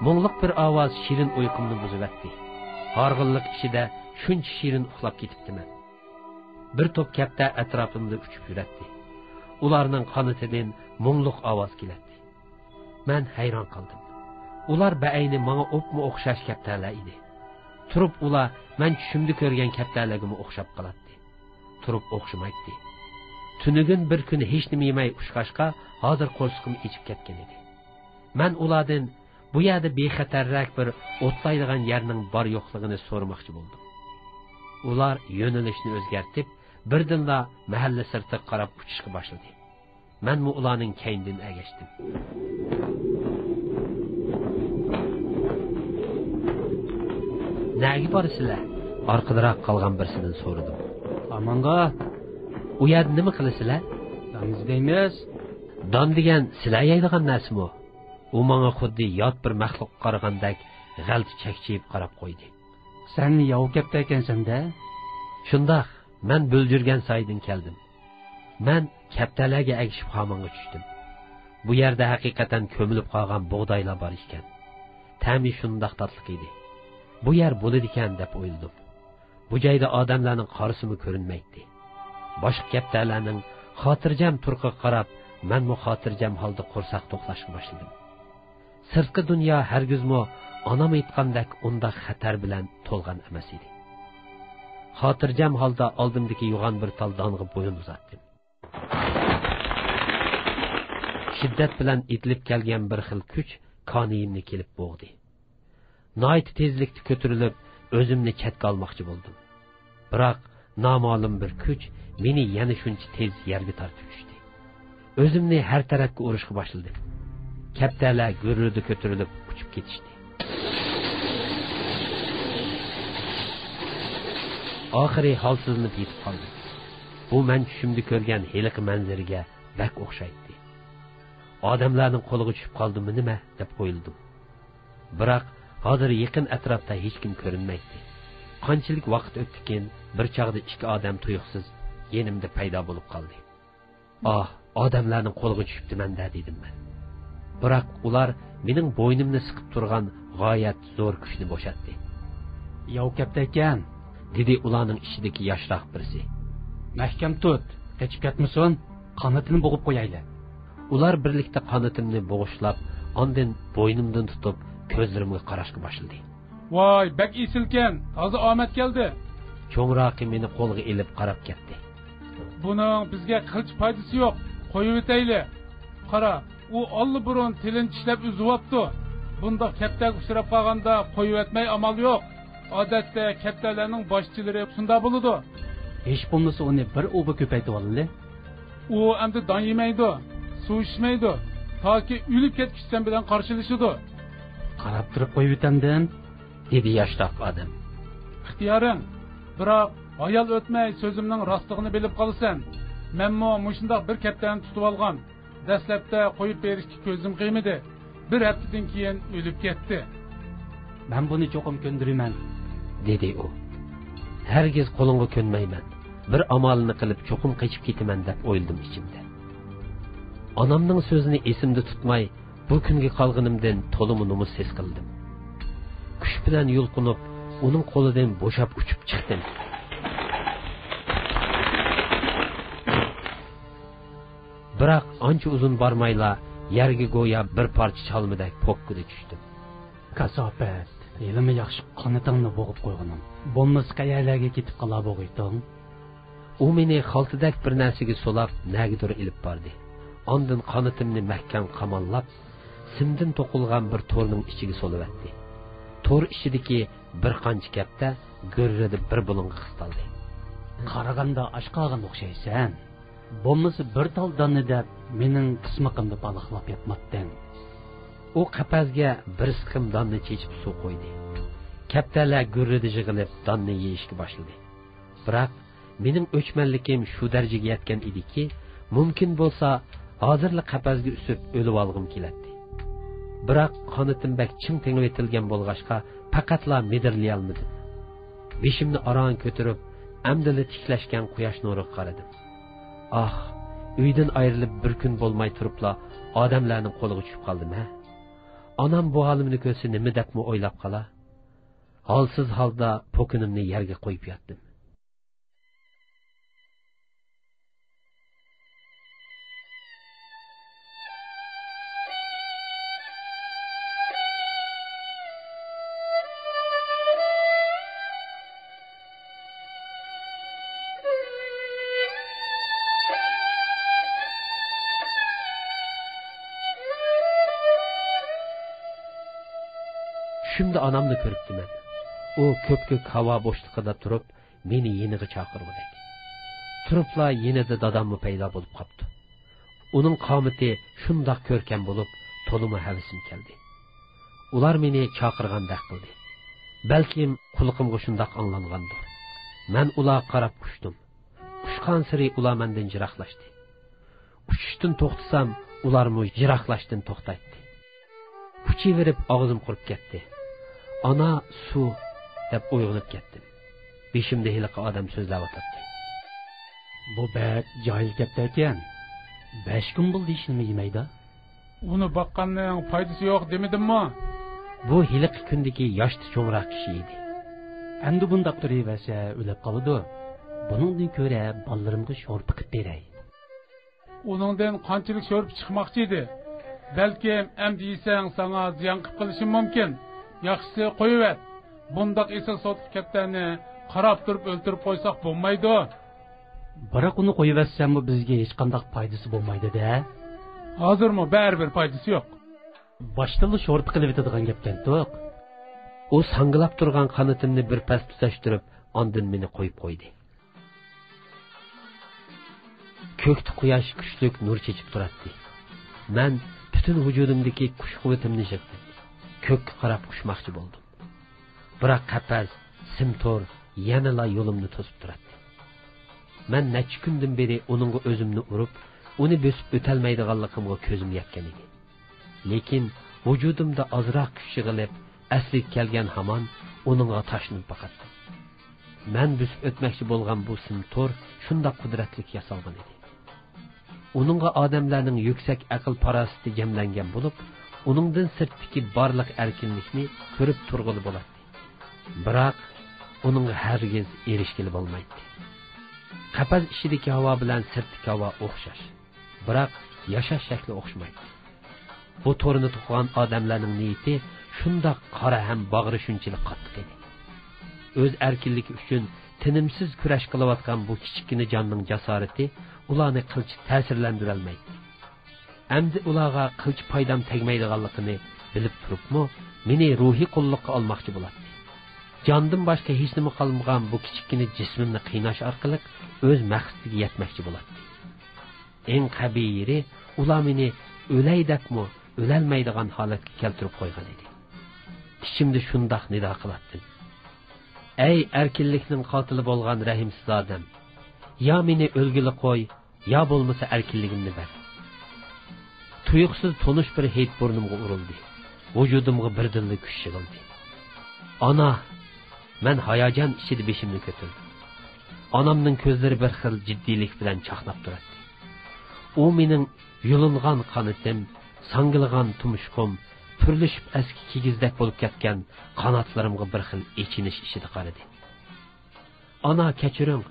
مۇڭلۇق بىر ئاۋاز شېرىن ئۇيقۇمنى بۇزۇۋەتتى. ھارغىنلىق ئىچىدە شۇنچە شېرىن ئۇخلاپ كېتىپتىمەن. بىر توپ كەپتەر ئەتراپىمدا ئۇچۇپ يۈرەتتى. ئۇلارنىڭ قانىتىدىن مۇڭلۇق ئاۋاز كېلەتتى. مەن ھەيران قالدىم. ئۇلار بەئەينى ماڭا ئوپمۇ ئوخشاش كەپتەرلەر ئىدى. تۇرۇپ ئۇلار مەن چۈشۈمدە كۆرگەن كەپتەرلەرگىمۇ ئوخشاپ قالاتتى. تۇرۇپ ئوخشىمايتتى. تۈنۈگۈن بىر كۈن ھېچنېمە يېمەي ئۇچقاچقا، ھازىر قورسىقىم ئېچىپ كەتكەن ئىدى. مەن ئۇلاردىن بۇ يەردە بىخەتەررەك بىر ئوتلايدىغان يەرنىڭ بار يوقلۇقىنى سورىماقچى بولدۇم. ئۇلار يۆنىلىشنى ئۆزگەرتىپ، بىردىنلا مەھەللە سىرتىغا قاراپ ئۇچۇشقا باشلىدى. مەنمۇ ئۇلارنىڭ كەينىدىن ئەگەشتىم. نەگە بارىسىلەر؟ ئارقىدىراق قالغان بىرسىدىن سورىدىم. ئامانغا. ئۇ يەردە نېمە قىلىسىلەر؟ دان ئىزدەيمىز. دان دېگەن سىلەر يەيدىغان نەرسىمۇ؟ ئۇ ماڭا خۇددى يات بىر مەخلۇققا قارىغاندەك غەلتە چەكچىيىپ قاراپ قويدى. سەن ياۋا كەپتەر ئىكەنسەن-دە؟ شۇنداق، مەن بۆلجۈرگەن سايىدىن كەلدىم. مەن كەپتەرلەرگە ئەگىشىپ خامانغا چۈشتۈم. بۇ يەردە ھەقىقەتەن كۆمۈلۈپ قالغان بۇغدايلار بار ئىكەن. تەمى شۇنداق تاتلىق ئىدى. بۇ يەر بولىدىكەن دەپ ئويلىدىم. بۇ جايدا ئادەملەرنىڭ قارىسىمۇ كۆرۈنمەيتتى. باشقا كەپتەرلەرنىڭ خاتىرجەم تۇرقىغا قاراپ، مەنمۇ خاتىرجەم ھالدا قورساق توقلاشقا باشلىدىم. سىرتقى دۇنيا ھەرگىزمۇ ئانام ئېيتقاندەك ئۇنداق خەتەر بىلەن تولغان ئەمەس ئىدى. خاتىرجەم ھالدا ئالدىمدىكى يوغان بىر تال دانغا بويۇن ئۇزاتتىم. شىددەت بىلەن ئېتىلىپ كەلگەن بىر خىل كۈچ كانىيىمنى كېلىپ بوغدى. ناھايىتى تېزلىكتە كۆتۈرۈلۈپ، ئۆزۈمنى چەتكە ئالماقچى بولدۇم. بىراق، نامەلۇم بىر كۈچ مېنى يەنە شۇنچە تېز يەرگە تارتىۋېتىشتى. ئۆزۈمنى ھەر تەرەپكە ئۇرۇشقا باشلىدىم. كەپتەرلەر گۈررىدە كۆتۈرۈلۈپ ئۇچۇپ كېتىشتى. ئاخىرى ھالسىزلىنىپ يېتىپ قالدىم. بۇ مەن چۈشۈمدە كۆرگەن ھېلىقى مەنزىرىگە بەك ئوخشايتتى. ئادەملەرنىڭ قولىغا چۈشۈپ قالدىممۇ نېمە دەپ ئويلىدىم. بىراق، ھازىر يېقىن ئەتراپتا ھېچكىم كۆرۈنمەيتتى. قانچىلىك ۋاقىت ئۆتتىكىن، بىر چاغدا ئىككى ئادەم تۇيۇقسىز يېنىمدا پەيدا بولۇپ قالدى. ئاھ، ئادەملەرنىڭ قولىغا چۈشۈپتىمەن-دە، دېدىم مەن. بىراق ئۇلار مېنىڭ بوينۇمنى سىقىپ تۇرغان غايەت زور كۈچنى بوشاتتى. ياۋا كەپتەركەن، دېدى ئۇلارنىڭ ئىچىدىكى ياشراق بىرسى. مەھكەم تۇت، قېچىپ كەتمىسۇن، قانىتىنى بوغۇپ قويايلى. ئۇلار بىرلىكتە قانىتىمنى بوغۇشلاپ، ئاندىن بوينۇمدىن تۇتۇپ، كۆزلىرىمگە قاراشقا باشلىدى. ۋاي، بەك ئېسىلكەن، تازا ئامەت كەلدى. چوڭراقى مېنى قولغا ئېلىپ قاراپ كەتتى. بۇنىڭ بىزگە قىلچە پايدىسى يوق، قويۇۋېتەيلى. قارا، ئۇ ئاللىبۇرۇن تىلىنى چىشلەپ ئۈزۈۋاپتۇ. بۇنداق كەپتەرگە ئۇچراپ قالغاندا قويۇۋەتمەي ئامال يوق. ئادەتتە كەپتەرلەرنىڭ باشچىلىرى شۇنداق بولىدۇ. ھېچ بولمىسا ئۇنى بىر ئۇۋا كۆپەيتىۋالىلى. ئۇ ئەمدى دان يېمەيدۇ، سۇ ئىچمەيدۇ. تاكى ئۆلۈپ كەتكۈچە سەن بىلەن قارشىلىشىدۇ. قاراپ تۇرۇپ قويۇۋېتەمدىم، دېدى ياشراق ئادەم. ئىختىيارىڭ. بىراق، ھايال ئۆتمەي سۆزۈمنىڭ راستلىقىنى بىلىپ قالىسەن. مەنمۇ مۇشۇنداق بىر كەپتەرنى تۇتۇۋالغان. دەسلەپتە قويۇپ بېرىشكە كۆزۈم قىيمىدى. بىر ھەپتىدىن كېيىن ئۆلۈپ كەتتى. مەن بۇنى چوقۇم كۆندۈرىمەن، دېدى ئۇ. ھەرگىز قولۇڭغا كۆنمەيمەن. بىر ئامالىنى قىلىپ چوقۇم قېچىپ كېتىمەن دەپ ئويلىدىم ئىچىمدە. ئانامنىڭ سۆزىنى ئېسىمدە تۇتماي، بۇ كۈنگە قالغىنىمدىن تولىمۇ نومۇس ھېس قىلدىم. كۈچ بىلەن يۇلقۇنۇپ، ئۇنىڭ قولىدىن بوشاپ ئۇچۇپ چىقتىم. بىراق ئانچە ئۇزۇن بارمايلا يەرگە گويا بىر پارچە چالمىدەك پوككىدە چۈشتۈم. كاساپەت، ھېلىمۇ ياخشى قانىتىڭنى بوغۇپ قويغىنىڭ. بولمىسا قەيەرلەرگە كېتىپ قالا بوغۇيتتۇڭ؟ ئۇ مېنى خالتىدەك بىر نەرسىگە سولاپ، نەگىدۇر ئېلىپ باردى. ئاندىن قانىتىمنى مەھكەم قاماللاپ، سىمدىن توقۇلغان بىر تورنىڭ ئىچىگە سولىۋەتتى. تور ئىچىدىكى بىر قانچە كەپتەر گۈررىدە بىر بۇلۇڭغا قىستالدى. قارىغاندا ئاچ قالغان ئوخشايسەن. بولمىسا بىر تال داننى دەپ، مېنىڭ پىسمىقىمدا پالاقلاپ ياتماتتىڭ. ئۇ قەپەسكە بىر سىقىم داننى چېچىپ سۇ قۇيدى. كەپتەرلەر گۈررىدە يىغىلىپ، داننى يېيىشكە باشلىدى. بىراق، مېنىڭ ئۆچمەنلىكىم شۇ دەرىجىگە يەتكەن ئىدىكى، مۇمكىن بولسا، ھازىرلا قەپەسكە ئۈسۈپ ئۆلۈۋالغۇم كېلەتتى. بىراق، قانىتىم بەك چىڭ تېڭىۋېتىلگەن بولغاچقا، پەقەتلا مىدىرلىيالمىدىم. بېشىمنى ئاران كۆتۈرۈپ، ئەمدىلا تىكلەشكەن قۇياش نۇرىغا قارىدىم. ئاھ، ئۆيدىن ئايرىلىپ بىر كۈن بولماي تۇرۇپلا ئادەملەرنىڭ قولىغا چۈشۈپ قالدىم ھە. ئانام بۇ ھالىمنى كۆرسە نېمە دەپمۇ ئويلاپ قالا؟ ھالسىز ھالدا پوكىنىمنى يەرگە قويۇپ ياتتىم. چۈشۈمدە ئانامنى كۆرۈپتىمەن. ئۇ كۆپكۆك ھاۋا بوشلۇقىدا تۇرۇپ، مېنى يېنىغا چاقىرغۇدەك. تۇرۇپلا يېنىدا داداممۇ پەيدا بولۇپ قاپتۇ. ئۇنىڭ قامىتى شۇنداق كۆركەم بولۇپ، تولىمۇ ھەۋىسىم كەلدى. ئۇلار مېنى چاقىرغاندەك قىلدى. بەلكىم قۇلىقىمغا شۇنداق ئاڭلانغاندۇر. مەن ئۇلارغا قاراپ ئۇچتۇم. ئۇچقانسېرى ئۇلار مەندىن يىراقلاشتى. ئۇچۇشتىن توختىسام، ئۇلارمۇ يىراقلاشتىن توختايتتى. ئۇچۇۋېرىپ ئاغزىم قۇرۇپ كەتتى. «ئانا، سۇ!» دەپ ئويغىنىپ كەتتىم. بېشىمدا ھېلىقى ئادەم سۆزلەۋاتاتتى. بۇ بەك جاھىل كەپتەركەن. بەش كۈن بولدى ھېچنېمە يېمەيدۇ. ئۇنى باققاننىڭ پايدىسى يوق دېمىدىممۇ؟ بۇ ھېلىقى كۈندىكى ياشتا چوڭراق كىشى ئىدى. ئەمدى بۇنداق تۇرۇۋەرسە ئۆلۈپ قالىدۇ. بۇنىڭدىن كۆرە بالىلىرىمغا شورپا قىلىپ بېرەي. ئۇنىڭدىن قانچىلىك شورپا چىقماقچى ئىدى؟ بەلكىم ئەمدى يېسەڭ ساڭا زىيان قىلىپ قېلىشى مۇمكىن. ياخشىسى قويۇۋەت. بۇنداق ئېسىل سوتلۇق كەپتەرنى قاراپ تۇرۇپ ئۆلتۈرۈپ قويساق بولمايدۇ. بىراق ئۇنى قويۇۋەتسەممۇ بىزگە ھېچقانداق پايدىسى بولمايدۇ-دە. ھازىرمۇ بەرىبىر پايدىسى يوق. باشتىنلا شورپا قىلىۋېتىدىغان گەپكەنتۇق. ئۇ ساڭگىلاپ تۇرغان قانىتىمنى بىر پەس تۈزەشتۈرۈپ، ئاندىن مېنى قويۇپ قويدى. كۆكتە قۇياش كۈچلۈك نۇر چېچىپ تۇراتتى. مەن پۈتۈن ۋۇجۇدۇمدىكى كۈچ-قۇۋۋىتىمنى يىغدىم. كۆككە قاراپ ئۇچماقچى بولدۇم. بىراق قەپەس، سىم تور يەنىلا يولۇمنى توسۇپ تۇراتتى. مەن نەچچە كۈندىن بېرى ئۇنىڭغا ئۆزۈمنى ئۇرۇپ، ئۇنى بۆسۈپ ئۆتەلمەيدىغانلىقىمغا كۆزۈم يەتكەن ئىدى. لېكىن ۋۇجۇدۇمدا ئازراق كۈچ يىغىلىپ، ئەسلىگە كەلگەن ھامان ئۇنىڭغا تاشلىنىپ باقاتتىم. مەن بۆسۈپ ئۆتمەكچى بولغان بۇ سىم تور شۇنداق قۇدرەتلىك ياسالغان ئىدى. ئۇنىڭغا ئادەملەرنىڭ يۈكسەك ئەقىل-پاراسىتى جەملەنگەن بولۇپ، ئۇنىڭدىن سىرتتىكى بارلىق ئەركىنلىكنى كۆرۈپ تۇرغىلى بولاتتى. بىراق ئۇنىڭغا ھەرگىز ئېرىشكىلى بولمايتتى. قەپەس ئىچىدىكى ھاۋا بىلەن سىرتتىكى ھاۋا ئوخشاش، بىراق ياشاش شەكلى ئوخشىمايتتى. بۇ تورنى توقۇغان ئادەملەرنىڭ نىيىتى شۇنداق قارا ھەم باغرى شۇنچىلىك قاتتىق ئىدى. ئۆز ئەركىنلىكى ئۈچۈن تىنىمسىز كۈرەش قىلىۋاتقان بۇ كىچىككىنە جاننىڭ جاسارىتى ئۇلارنى قىلچە تەسىرلەندۈرەلمەيتتى. ئەمدى ئۇلارغا قىلچە پايدام تەگمەيدىغانلىقىنى بىلىپ تۇرۇپمۇ، مېنى روھىي قۇللۇققا ئالماقچى بولاتتى. جاندىن باشقا ھېچنېمە قالمىغان بۇ كىچىككىنە جىسمىمنى قىيناش ئارقىلىق ئۆز مەقسىتىگە يەتمەكچى بولاتتى. ئەڭ قەبىھ يېرى، ئۇلار مېنى ئۆلەي دەپمۇ ئۆلەلمەيدىغان ھالەتكە كەلتۈرۈپ قويغان ئىدى. ئىچىمدە شۇنداق نىدا قىلاتتىم: «ئەي ئەركىنلىكنىڭ قاتىلى بولغان رەھىمسىز ئادەم! يا مېنى ئۆلگىلى قوي، يا بولمىسا ئەركىنلىكىمنى بەر.» تۇيۇقسىز تونۇش بىر ھىد بۇرنۇمغا ئۇرۇلدى. ۋۇجۇدۇمغا بىردىنلا كۈچ يىغىلدى. «ئانا!» مەن ھاياجان ئىچىدە بېشىمنى كۆتۈردۈم. ئانامنىڭ كۆزلىرى بىر خىل جىددىيلىك بىلەن چاقناپ تۇراتتى. ئۇ مېنىڭ يۇلۇنغان قانىتىم، ساڭگىلىغان تۇمشۇقۇم، پۈرلىشىپ ئەسكى كىگىزدەك بولۇپ كەتكەن قاناتلىرىمغا بىر خىل ئېچىنىش ئىچىدە قارىدى. «ئانا، كەچۈرۈڭ،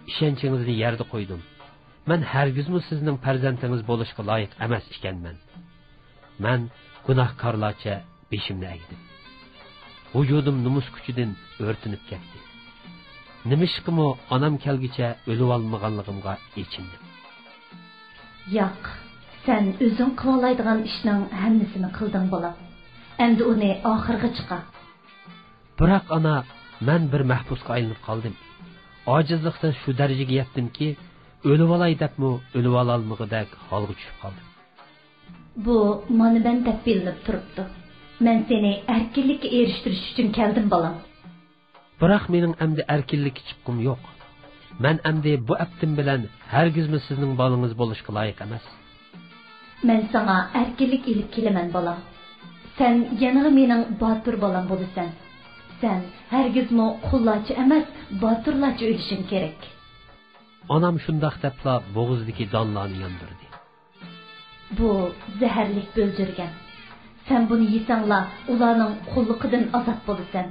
ئىشەنچىڭىزنى يەردە قويدۇم. مەن ھەرگىزمۇ سىزنىڭ پەرزەنتىڭىز بولۇشقا لايىق ئەمەس ئىكەنمەن. مەن گۇناھكارلارچە بېشىمنى ئەگدىم. ۋۇجۇدۇم نومۇس كۈچىدىن ئۆرتىنىپ كەتتى. نېمىشقىمۇ ئانام كەلگۈچە ئۆلۈۋالمىغانلىقىمغا ئېچىندىم. ياق، سەن ئۆزۈڭ قىلالايدىغان ئىشنىڭ ھەممىسىنى قىلدىڭ، بالام. ئەمدى ئۇنى ئاخىرىغا چىقار. بىراق، ئانا، مەن بىر مەھبۇسقا ئايلىنىپ قالدىم. ئاجىزلىقتىن شۇ دەرىجىگە يەتتىمكى، ئۆلۈۋالاي دەپمۇ ئۆلۈۋالالمىغۇدەك ھالغا چۈشۈپ قالدىم. بۇ مانا مەن دەپ بىلىنىپ تۇرۇپتۇ. مەن سېنى ئەركىنلىككە ئېرىشتۈرۈش ئۈچۈن كەلدىم، بالام. بىراق مېنىڭ ئەمدى ئەركىنلىككە چىققۇم يوق. مەن ئەمدى بۇ ئەپتىم بىلەن ھەرگىزمۇ سىزنىڭ بالىڭىز بولۇشقا لايىق ئەمەس. مەن ساڭا ئەركىنلىك ئېلىپ كېلىمەن، بالام. سەن يەنىلا مېنىڭ باتۇر بالام بولىسەن. سەن ھەرگىزمۇ قۇللارچە ئەمەس، باتۇرلارچە ئۆلۈشۈڭ كېرەك. ئانام شۇنداق دەپلا بوغۇزىدىكى دانلارنى ياندۇردى. بۇ زەھەرلىك بۆلجۈرگەن. سەن بۇنى يېسەڭلا، ئۇلارنىڭ قۇللۇقىدىن ئازاد بولىسەن.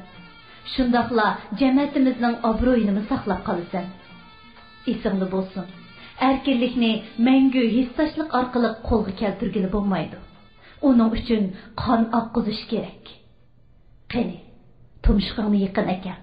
شۇنداقلا جەمەتىمىزنىڭ ئابرۇيىنىمۇ ساقلاپ قالىسەن. ئېسىڭدە بولسۇن، ئەركىنلىكنى مەڭگۈ ھېسداشلىق ئارقىلىق قولغا كەلتۈرگىلى بولمايدۇ. ئۇنىڭ ئۈچۈن قان ئاققۇزۇش كېرەك. قېنى، تۇمشۇقۇڭنى يېقىن ئەكەل.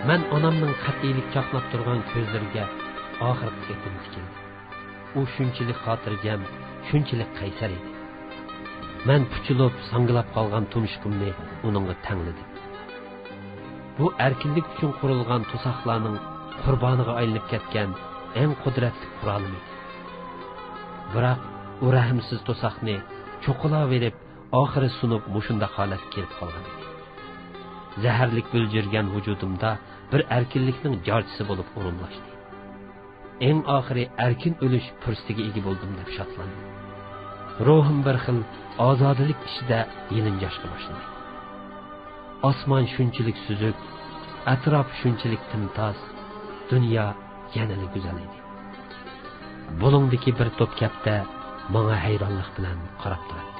مەن ئانامنىڭ قەتئىيلىك چاقناپ تۇرغان كۆزلىرىگە ئاخىرقى قېتىم تىكىلدىم. ئۇ شۇنچىلىك خاتىرجەم، شۇنچىلىك قەيسەر ئىدى. مەن پۇچۇلۇپ، ساڭگىلاپ قالغان تۇمشۇقۇمنى ئۇنىڭغا تەڭلىدىم. بۇ ئەركىنلىك ئۈچۈن قۇرۇلغان توساقلارنىڭ قۇربانىغا ئايلىنىپ كەتكەن ئەڭ قۇدرەتلىك قورالىم ئىدى. بىراق ئۇ رەھىمسىز توساقنى چوقۇلاۋېرىپ، ئاخىرى سۇنۇپ، مۇشۇنداق ھالەتكە كېلىپ قالغان ئىدى. زەھەرلىك بۆلجۈرگەن ۋۇجۇدۇمدا بىر ئەركىنلىكنىڭ جارچىسى بولۇپ ئورۇنلاشتى. ئەڭ ئاخىرى ئەركىن ئۆلۈش پۇرسىتىگە ئىگە بولدۇم دەپ شادلاندىم. روھۇم بىر خىل ئازادىلىك ئىچىدە يېلىنجاشقا باشلىدى. ئاسمان شۇنچىلىك سۈزۈك، ئەتراپ شۇنچىلىك تىمتاس، دۇنيا يەنىلا گۈزەل ئىدى. بۇلۇڭدىكى بىر توپ كەپتەر ماڭا ھەيرانلىق بىلەن قاراپ تۇراتتى.